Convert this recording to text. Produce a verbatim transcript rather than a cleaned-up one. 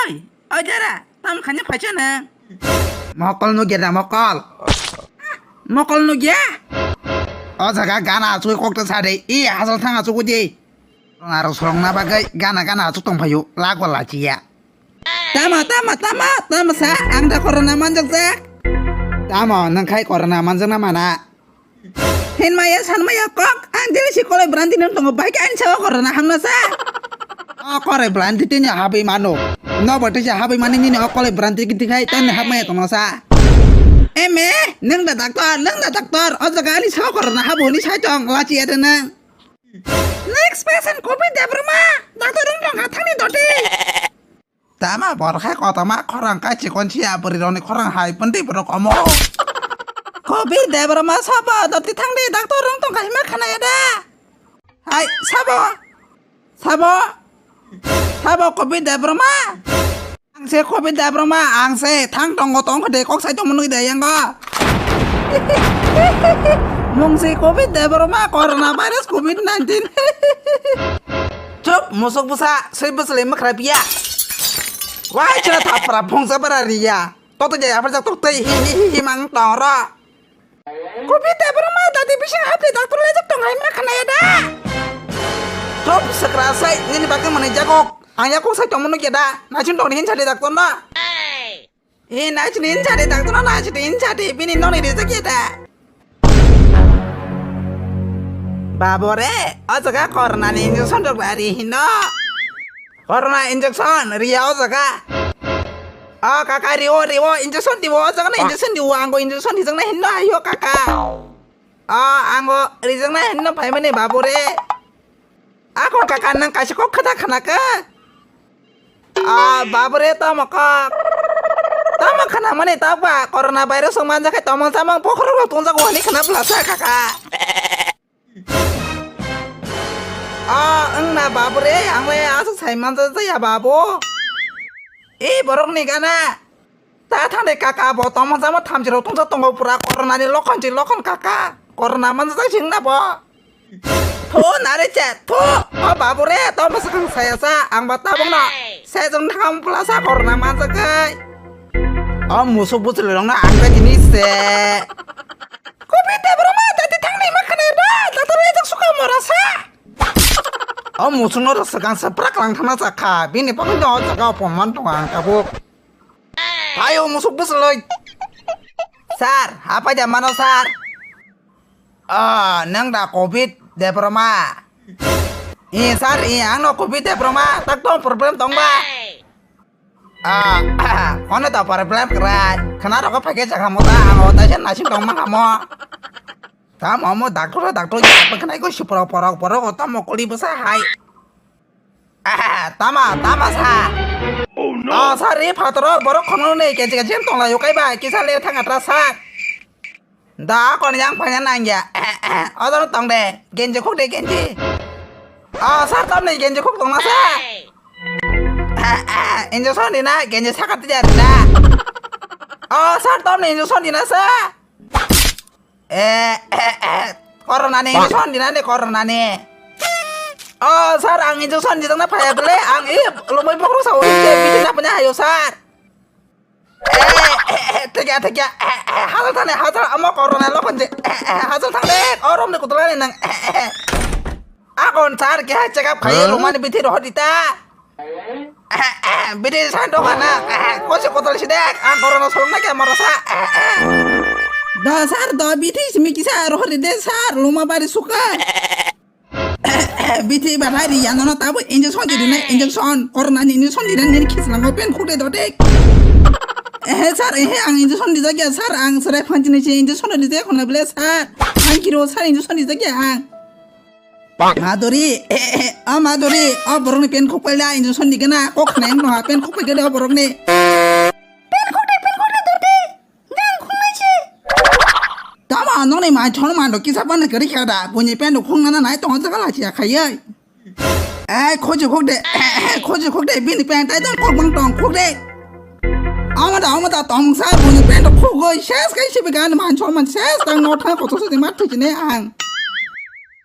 Oi, oi jara, tam khani phacha na. Mokol nugya da mokol. Mokol nugya? O jaga gana achugwi kokta sade. I hasal thang achugwi di. Aro sorongna bagwi gana gana achuk tong phaio. Lagwa lachiya. Tamo, tamo, tamo, tamo sa, ang da corona manjakjak. Tamo, nang khai corona manjakna mana? Hinmaya sanmaya kok, ang tini si kolai branti nang tongo, bai khe ani sao corona hamna sa. O korai branti tini habwi mano. No bo tisa habwi mani nini o kolai branti kiti khai tani hapmaya tongna sa. Eme, nang da doctor, nang da doctor, o jaga ani sao corona habo ni sai tong, lachiya de nang. Next patient, Kopi Debbarma, doctor rung tong ha thani doti. Tama borkhai kotoma khorang kai chikon sia bwrwi rokni khorang hai pwndwi borok omo. Kopi Debbarma sabo doti thangdi doctor rung tong kaima khanaya da. Hai sabo. Sabo. Sabo Kopi Debbarma. Ang se Kopi Debbarma ang se thang tongo tong khade kok sai tongmani de yango. Mung se Kopi Debbarma corona virus covid nineteen. Chup, musuk busa, sui bwswlwi mwkhra biya. Wai chwla thapra phungsa bara riya. Toto jai apar jak tok tei hi hi hi hi mang tong ro. Kopi Debbarma dati bising hapli doctor lejak tong hai ma khanaya da. Chup, swkra sai, nini bagwi mwnwi jagok. Ang yakung sai tongmani kya da. Naichun tongni hin sadi doctor no. Hi naichun hin sadi doctor no, naichun hin sadi bini noni rijak kya da. Babu re, o jaga corona ni injection rok bari hino. Corona injection riya o jaga. O kaka riwo, riwo, injection diwo o jaga na injection diwo, ango injection dijakna hinno ayo kaka. O ango rijakna hinno phaimani babu re. Ako kaka nang kaisa kok khata khanaka. A babu re tamo kok. Tamo khana mani tokba corona virus wng manja khai tomon samang pokhorok rok tungjago hwnwi khana bwlasa kaka. A wngna babu re ang le aswk sai manja jaya babu. E borok ni gana. Ta thani kaka bo tomon samang thamchi rok tungsa tongo pura corona ni lokhon chi lokhon kaka. Corona manja jai singna bo. Thu nare che thu. O babu re to masakang saya sa ang ba tabung no. Se jong thangam pula sa corona mansa kai. O musuk buchuli rong na ang ka jini se. Kopi te bro ma tati thangni ma khane da. Tati re jok suka mora sa. O musuk no rasa kang sa prak lang thana sa kha. Bini pang no sa ka pon man tong ang ka bu. Ayo musuk buchuli. Sar, hapai da mano sar. Ah, nang da Kopi Debbarma. I sar, i ang no Kopi Debbarma, tak tong problem tong ba. Ah, kono da problem krai. Khana rok phai khe chakha mo ta, ang o ta se naising tong ma kamo. Ta mo mo doctor, doctor ya pa khana ko si porok porok porok o ta mo kuli bwsa hai. Ah, tama, tama sa. Oh no. Oh, sar, i phataro borok khono nei kenchi kenchi tong layo kai ba, kisa le thanga tra sar. Da kon yang phanya nangya. Odor tong de, genji khuk de genji. Oh, sar, tam nei genji khuk tong na sa. Injection di na, genji saka ti da. Oh, sar, tam nei injection di na sa. Eh, eh, eh, corona ni injection di na ni corona ni. Oh, sar, ang injection di na phaya bele, ang i lumui bokro sa uri je, bidi na punya hayo, sar. Eh, eh, eh, tegya, tegya, eh, eh, hazal thani, hazal, amo corona lo konje, eh, eh, hazal thani, oh, rom ni kutula ni nang, eh, eh, eh. Akon sar ke hai check up khai. Huh? Lumani bithi roh dita. Eh, eh, bithi san dong ana. Eh, eh, kosi kotol sidek. Ang corona solong na ke marasa. Eh, eh. Da sar da bithi simi kisa roh dite sar luma bari suka. Bithi ba rai ri yano na tabu injection di na injection. Corona ni injection di na ni khis lango pen khute do dek. Eh, sar, eh, ang injection di jagya sar ang serai phanchini si injection di jagya khona bele sar. Ang kiro sar injection di jagya ang. Maduri, eh, eh, eh, o Maduri, o borokni pen khukpaila injection di gana, kok khna wngtongha pen khukpai gede o borokni. Pen khukdi, pen khukdi, durdi, nang khungnai se. Tamo nokni mai chon mando kisa bana kari khada, buni pen khungnana nai tongo jaga lachi akhayai. Eh, khoji khukde, eh, eh, khoji khukde, bini pen tai tong kok bang tong khukde. Amada, amada tong sa, buni pen khukoi, ses kai sibi gan man chon man ses tang no thang kotor sa di mat thikine ang.